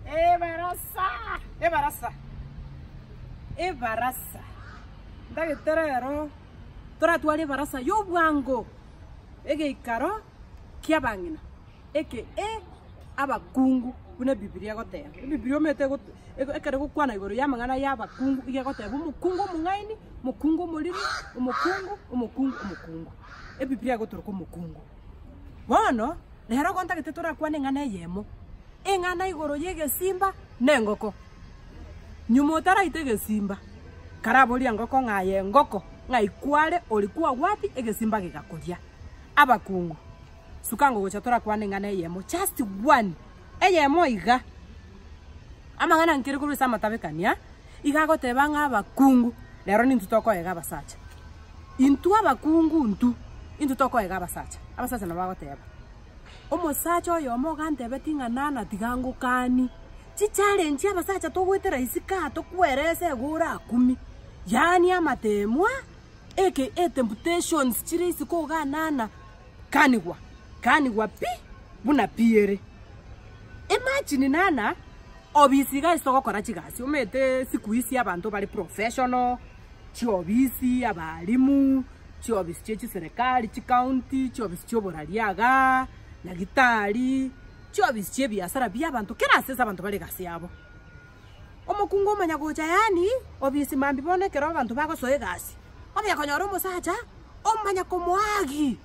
Ebarasa! Ebarasa! Ebarasa! Ntagete rero toratware ebarasa y'obwango, egeikaro ki'abang'ina, eke e abakungu buna ebibiria egoteba. Ebibiria omanyete ego- ego ekero egokwana igoro y'amang'ana y'abakungu iga egoteba omokungu omong'aini, omokungu omoriri, omokungu, omokungu, omokungu. Ebibiria egotoroka omokungu. Bono, rero igo ntagete torakwane eng'ana eyemo, eng'ana igoro y'egesimba na engoko. Nyuma otaraita egesimba, karaboria engoko ng'a aye engoko, ng'ai kware oria kwagwati egesimba gegakoria. Abakungu, suka ngogocha torakwane eng'ana eyemo, just one, eyemo iga. Amang'ana nkere korwa ase amatabekania, iga agoteba ng'a abakungu, rero nintwe tokoega abasacha. Intwe abakungu intwe, intwe tokoega abasacha, abasacha nabo bagoteba, omosacha oyomo ogantebetie ng'a nana tiga ngokanie, chichallenge abasacha togoetera isiko aa tokweresa igo orakumie, yaani amatemwa, eke etemputations chire isiko igaa nana, kanigwa, kanigwa pi, buna pi ere. Imagine nana, obisi iga ase togokora chigasi, omanyete siku hizi abanto bare professional. Chiobisi, abalimu, chiobisi chie chiserekari, chikaunti, chiobisi chi'oboraria igaa, nyagitari, chiobisi chi'ebiasara bi'abanto, kera ase ase abanto bare egasi yabo. Omokungu omanya gocha yaani, obisi mambia bono ekero abanto bagosoa egasi, omanya konyora omosacha, omanya komoagi,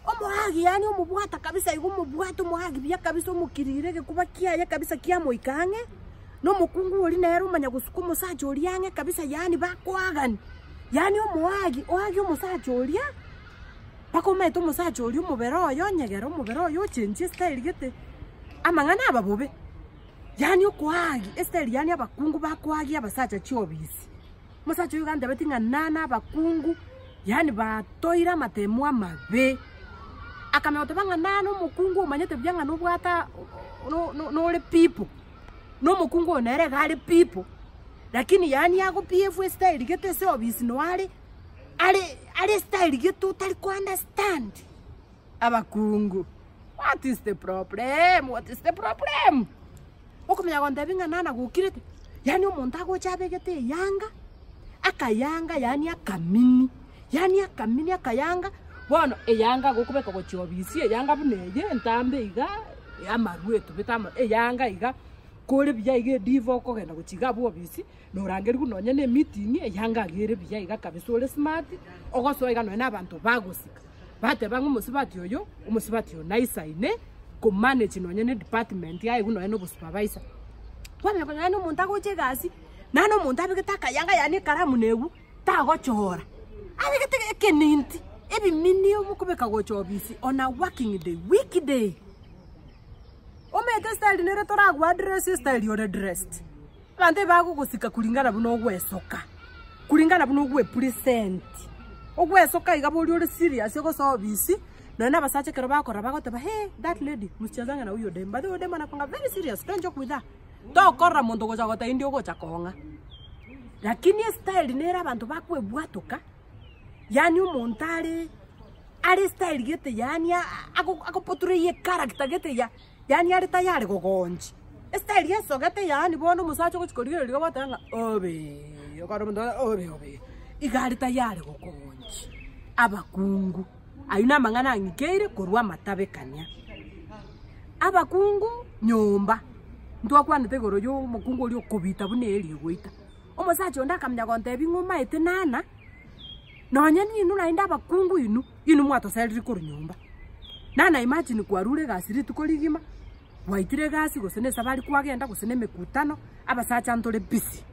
omoagi yaani omobwata kabisa igo omobwate omoagi buya kabisa omokirire egekuba kiaye kabisa kiamoika ang'e. Na omokungu oria nere omanya gosuka omosacha oria ang'e kabisa, yaani bakoagani, yaani omoagi oagie omosacha oria, mpaka omanyete omosacha oria omobere oye onyegere, omobere oye ochenchie estyle gete, amang'ana aba bobe. Yaani okoagi, estyle yaani abakungu bakoagia abasacha chiobisi. Omosacha oyio iga antebetie ng'a nane abakungu, yaani batoire amatemo amabe. Akamanya goteba ng'a nane omokungu omanyete buya ng'a nobwate aa no- no- nore people, na omokungu oyo nere iga are people, lakini yaani ago behave estyle gete ase ofisi noo are, are are estyle gete otari ko understand. Abakungu, what is the problem, what is the problem? Okomanya gontebia ng'a nana gokirete, yaani omonto agocha abegete eyanga, akayanga yaani akamini, yaani akamini akayanga, bono eyanga gokobeka gochia obisi eyanga buna eye entambe iga, amarwa etubete ama eyanga iga, kore buya iga ediva okogenda gochia iga abwo obisi, norangerigwe nonye na emeeting, eyanga iga ere buya iga kabisa ore smart, ogosoa iga nonye na abanto bagosika. Bateba ng'a omosubati oyo, omosubati oyo naisaine komanage nonye ne department yaye buna nonye na obosupervisor. Kwamanya konya yaani omonto agocha egasi, naende omonto abegete akayanga yaani ekaramu na egwo, tagochora, abegete ekeninti, ebimini omokobeka gocha obisi on a working day, weekday. Omanyete estyle nere toragoaddress estyle ore dressed. Abanto ebagogosika kulingana buna ogwesoka, kulingana buna ogwepresent, ogwesoka iga boria ore serious ogosoa obisi, nonye na abasacha ekero bakorora bagoteba hee that lady msichezange na huyo dem, by the way huyo dem anakuanga very serious don't joke with her. Tokorora monto ogocha gotebia indi ogocha kong'a. Lakini estyle nere abanto bakwebwatoka, yaani omonto are are estyle gete yaani ago agoportray echaracter gete ya. Yaani are tayari gogonchia. Estyle esogete yaani bono omosacha ogochia korigereria iga ogoteba ng'a obee, okore omonto obe obe, iga are tayari gokonchia abakungu. Aywo na amang'ana ang'ikeire korwa amatabekania. Abakungu nyomba, ntwakwanete igoro ya omokungu oria okobita buna eeri egoita. Omosacha onde akamanya gontebia ng'a omaete nana, nonye ninwe naende abakungu inwe, inwe mwatoseriri korwa nyomba. Nana imagine kwarure egasi rituko rigima, gwaitire egasi gose na esabari kwagenda gose na emekutano, abasacha ntore busy.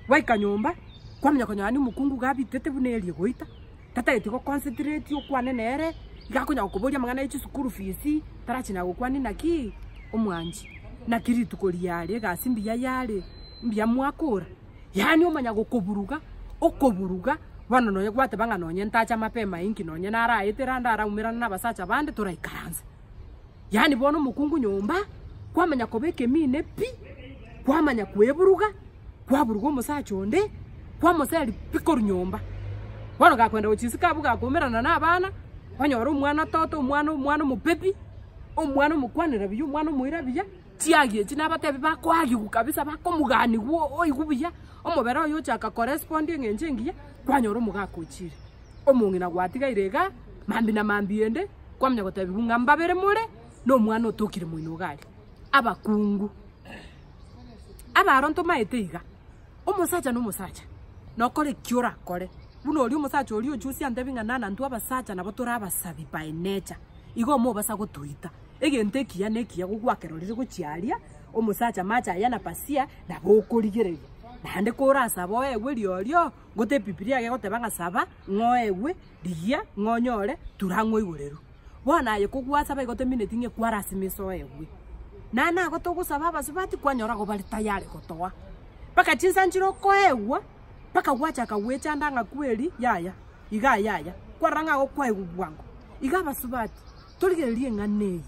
Gwaika nyomba, kwamanya konyora yaani omokungu iga abitete buna eeri egoita, tatageti go concentrate okwane nere, iga akonya gokoboria amang'ana ya chisukuru fees, tarachi nagokwania naki omwanchi, naki rituko riare egasi mbuya yare, mbuya mwakora. Yaani omanya gokoburuga, okoburuga, bono nonye gwateba ng'a nonye ntacha mapema inki nonye naraetera ande araumerane na abasacha bande toraikaranse. Yaani bono omokungu nyomba, kwamanya koba ekemine pi, kwamanya kweburuga, kwaburuga omosacha onde, kwamoseria pi korwa nyomba. Bono gakoenda gochia isiko abwo gakoumerana na abana, onyore omwana toto omwana omwana omopepi. Omwana omokwanera buya, omwana omoira buya, chiagi echi nabatebi bakoagigwa kabisa bakomoganigwa oigwe buya, omobere oye ochaka korespond eng'encho engiya, kwanyora omogaka ochire. Omong'ina gwatigaire igaa, mambia na mambia ende, kwamanya gotebiwa ng'a mbabere more, na omwana otokire moino iga aria. Abakungu, abaro ntomaete iga, omosacha na omosacha, nokore ki orakore, buna oria omosacha oria ochusia antebi ng'a nana intwe abasacha nabo tore abasabi by nature, igo omobasa gotoita, egento ekiya na ekiya gogwakerorire gochia aria, omosacha macho aya na pasia, nabo okorigereria. Naende korasabe oegwe riorio, gote ebibilia egegoteba ng'a saba, ng'a oegwe, rigia, ng'a onyore, tura ng'a oigorerwe. Bono aye kogwasaba igo temineti ng'a ekwarasimisa oegwe. Naende nago togosaba abasubati kwanyora igo bare tayari gotoa. Mpaka chinsa nchire okoegwa, mpaka gwachaka gwechanda ng'a kweri yaya, iga yaya, kwarora ng'a gokwaegwa bwango. Iga abasubati, torigererie eng'ana eye,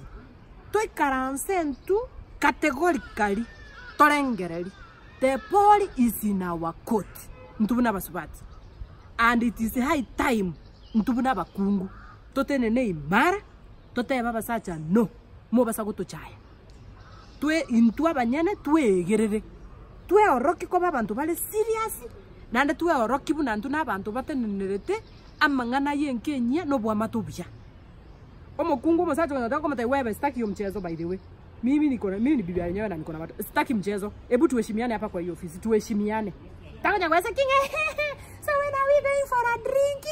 toikaranse intwe categorically, torengererie, the ball is in our court, intwe buna abasubati, and it is high time intwe buna abakungu totenene imara, totebe abasacha no, mobasa gotochaya. Twe intwe abanyene tweegerere, tweorokie koba abanto bare serious, naende tweorokie buna intwe na abanto batenenerete amang'ana ya enka enyia na oboamate obuya. Omokungu omosacha onye otaka komotebia wewe sitaki hiyo mchezo by the way, mimi niko na mimi ni bibi ya wenyewe na niko na watoto, sitaki mchezo, hebu tuheshimiane hapa kwa hii ofisi, tuheshimiane. Takonya goesa king'e so when are we going for a drink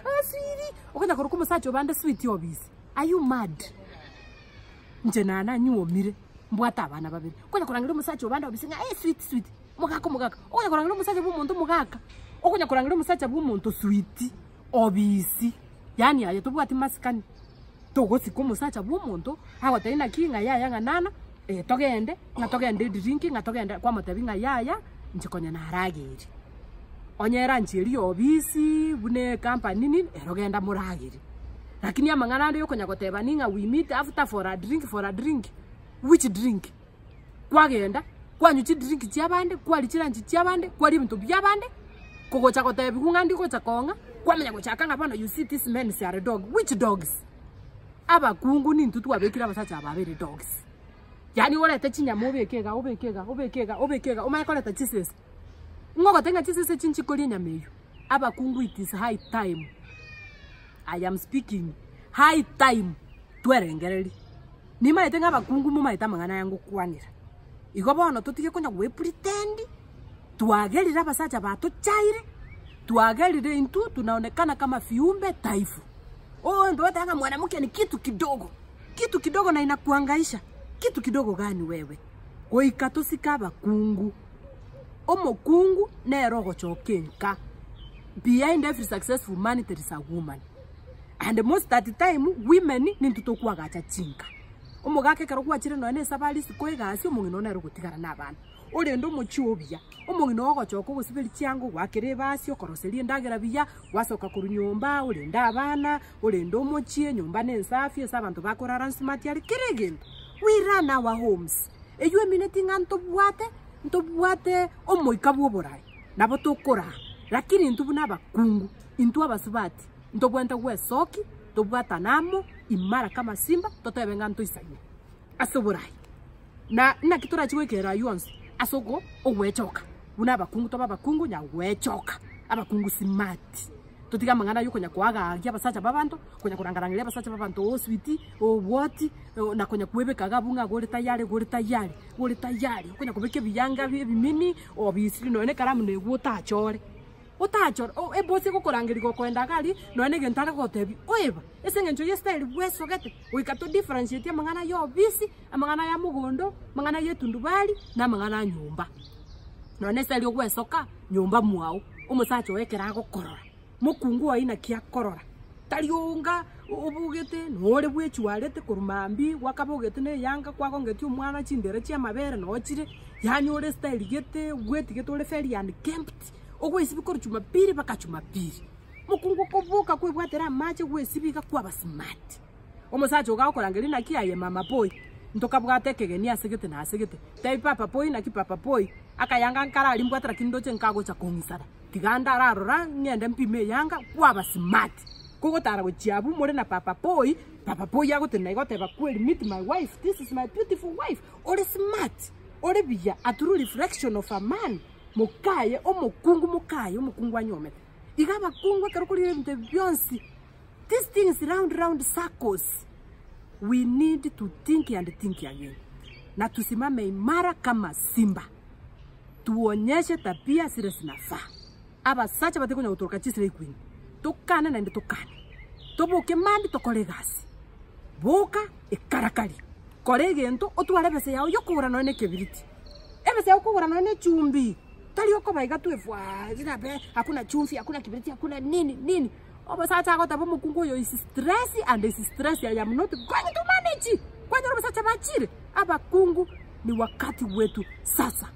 oh sweetie, okonya korokwa omosacha obande sweetie obisi, are you mad? Inche naye nanyuomire, mbwate abana babere, okonya korangeria omosacha obande obisi ng'a eh sweet sweet, omogaka omogaka, okonya korangeria omosacha bwa omonto omogaka, okonya korangeria omosacha bwa omonto sweet obisi, yaani aye tobwati masikani, togosika omosacha bwa omonto, agotebia naki ng'a yaya ng'a nana, togende, ng'a togende edrink, ng'a togende kwamotebia ng'a yaya, inche konya narageire. Onye eranchi eria ya obisi, buna ecompany nini, ero genda moragere. Lakini amang'ana ande yokonya goteba ning'a we meet after for a drink for a drink, which drink? Kwagenda, kwanywa chidrink chiabande, kwaria chiranchi chiabande, kwaria ebinto biabande, kogocha gotebiwa ng'a ndigocha kong'a, kwamanya gochaka ng'a bono you see these men are dog, which dogs? Abakungu nintwe twabekire abasacha aba babere dogs. Yaani orete chinyama obeke iga obeke iga obeke iga obeke iga omanye koreta chisese. Ng'o ogoteba ng'a chisese echi nchikoria enyama eywo? Abakungu it is high time. I am speaking high time twerengererie. Nimaete ng'a abakungu momaete amang'ana aya ngokwanera. Igo bono totige konya goepretend, twagerire abasacha batochaire, twagerire intwe tunaonekana kama viumbe dhaifu. Oonto bateba ng'a mwanamke ni kitu kidogo, kitu kidogo na inakuhangaisha, kitu kidogo gani wewe? Goika tosike abakungu. Omokungu nere ogochoka enka. Behind every successful man there is a woman. And most at the time women nintwe tokwagacha chinka. Omogaka ekero gwachire nonya na esabari isiko egasi omong'ina oo nere ogotigara na abana. Orende omochie oo buya, omong'ina oo ogochoka ogosiberia chianga ogoakera ebasi okoroseria endagera buya, gwasoka korwa nyomba orende abana, orende omochie, nyomba na ensafi ase abanto bakorara nsmart are kera egento. We run our homes. Eywo emineti ng'a ntobwate, ntobwate omoika bwa oborai, nabo tokoraa, lakini intwe buna abakungu, intwe abasubati, ntobwenerete gwesokia, tobwatane amo, imara kama simba, totebe ng'a ntoisaine ase oborai. Na naki torachi goikera aywo onsi? Ase oko ogwechoka, buna abakungu tobe abakungu nyagwechoka, abakungu smart. Totige amang'ana aywo konya koagagia abasacha b'abanto, konya korangarangeria abasacha b'abanto oo sweet, oo what, na konya kwebeka iga abwo ng'a gore tayari gore tayari, gore tayari, okonya kobeka ebiyanga ebimini, obisiri nonya na ekaramu negwo otachore, otachore o ebosi egokorangeria gokoenda iga aria, nonya na egento are gogotebia oeba, ase eng'encho ya estyle bwesogete, goika to differentiate amang'ana ya obisi, amang'ana ya mogondo, amang'ana ya etundubari, na amang'ana a nyomba. Nonya na estyle ogwesoka nyomba mwao, omosacha oye ekero agokorora, mokungu oye naki akorora, tari onga obogete nore bwechwarete korwa mambia, gwakabogete na eyanga kwagongetie omwana chindere chia amabere noo chire, yaani ore estyle gete bwetigete ore very unkempt, ogoesibia korwa jumapili mpaka jumapili. Mokungu okoboka kwebwatera amache gwesibia iga kwaba smart. Omosacha ogo agokorangeria naki aye mama boy, ntokabwate ekegeni ase gete na ase gete, tebi papa boy naki papa boy, akayanga nkararia mbwate lakini ndoche nkagocha kong'isana, tiga ndararora ng'ende mpime eyanga kwaba smart. Kogotara gochia abwo more na papa boy, papa boy agotenena iga oteba kweri meet my wife, this is my beautiful wife, ore smart, ore buya, a true reflection of a man, mokaye omokungu mokaye omokungu anyomete. Iga abakungu ekero okorigia ebinto ebi bionsi, these things round round circles, we need to think and think again, na tusimame imara kama simba, tuonyeshe tabia zile zinafaa. Abasacha batari konya gotoroka chisira ikuini, tokane naende tokane, toboke mambia tokore egasi. Boka ekarakari, kora egento otware ebesa yao yokogora nonya na ekebiriti, ebesa yao okogora nonya na echumbi, tari okoba iga twefwaa rirabe hakuna chumvi hakuna kibiriti hakuna nini nini. Omosacha agoteba omokungu oyo is stress and is stress I am not going to manage. Kwanyora abasacha bachire, abakungu ni wakati wetu sasa.